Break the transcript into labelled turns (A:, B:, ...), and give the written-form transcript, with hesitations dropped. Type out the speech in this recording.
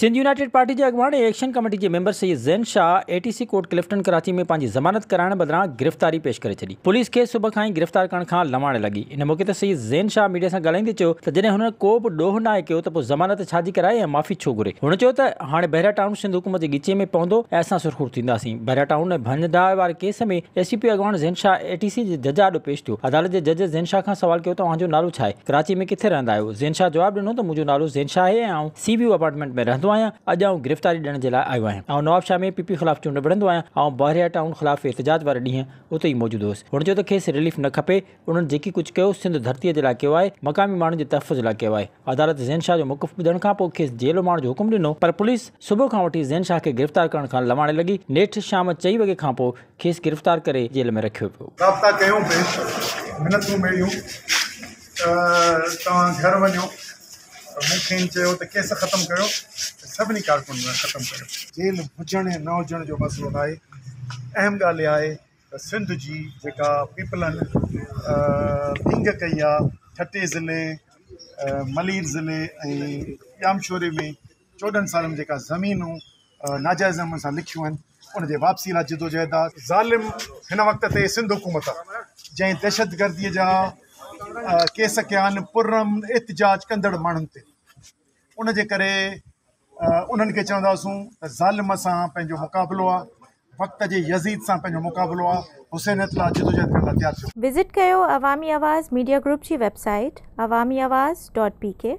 A: Sindh united party جي اڳواڻ ۽ action committee جي member Syed Zain Shah A T C court Clifton Karachi ۾ پنهنجي ضمانت ڪرائڻ بدران گرفتاري پيش ڪري ڇڏي. پوليس کيس صبح کان ئي گرفتار ڪرڻ کان لنواڻ لڳي. ان موقعي تي سيد زين شاهه ميڊيا سان ڳالهائيندي چيو ته جڏهن هن ڪو به ڏوهه ناهي ڪيو ته پوء ضمانت ڇا جي ڪرائي ۽ معافي ڇو گهري. هن چيو ته هاڻي بحريا ٽائون سنڌ حڪومت جي ڳچيء ۾ پوندو ۽ اسان سرخرو ٿينداسين. بحريا ٽائون ۽ ڀڃ ڊاهه واري ڪيس ۾ اي سي پي اڳواڻ زين شاهه اي ٽي سي جي جج آڏو پيش ٿيو. عدالت جي جج زين شاهه کان سوال ڪيو ته اوهان جو نالو ڇا آهي؟ ڪراچي ۾ ڪٿي رهندا آهيو؟ زين شاهه جواب ڏنو ته منهنجو نالو زين شاهه آهي ۽ آئون سي ويو اپارٽمينٽ ۾ رهندو آهيان، اڄ آئون گرفتاري ڏيڻ جي لاء آيو آهيان. آئون نوابشاهه ۾ پي پي خلاف چونڊ وڙهندو آهيان، آئون بحريا ٽائون خلاف احتجاج واري ڏينهن اتي ئي موجود هوس. هن چيو ته کيس رليف نه کپي، انهن جيڪي ڪجهه ڪيو سنڌ ڌرتيء جي لاء ڪيو آهي، مقامي ماڻهن جي تحفظ لاء ڪيو آهي. عدالت زين شاهه جو موقف ٻڌڻ کانپوء کيس جيل اماڻڻ جو حڪم ڏنو پر پوليس صبح کان وٺي زين شاهه کي گرفتار ڪرڻ کان لنواڻي لڳي، نيٺ شام چئين وڳي کانپوء کيس گرفتار ڪري جيل ۾ رکيو ويو.
B: رابطا ڪيون پئي، منتون ميڙيون ته توهان گهر وڃو ته مون کين چيو ته ڪيس ختم ڪيو ته سڀني ڪارڪنن لاء ختم ڪيو. جيل هجڻ يا نه هجڻ جو مسئلو ناهي، اهم ڳالهه اها آهي ته سنڌ جي جيڪا پيپلن ڀينگ ڪئي آهي ٺٽي ضلعي، ملير ضلعي ۽ ڄامشوري ۾ 14 سالن ۾ جيڪا زمينون ناجائز نموني سان لکيون آهن ان جي واپسي لاء جدوجهد آهي. ظالم هن وقت تي سنڌ حڪومت آهي جنهن دهشتگردي جا ڪيس ڪيا آهن پرامن احتجاج ڪندڙ ماڻهن تي ان جي ڪري انهن کي چونداسون ته ظالم سان پنهنجو مقابلو آهي وقت جي يزيد سان پنهنجو مقابلو آهي حسينيت لاء جدوجهد ڪرڻ لاء تيار ٿيو.
C: وزٽ ڪيو عوامي آواز ميڊيا گروپ جي web site Awami Awaz dot P K.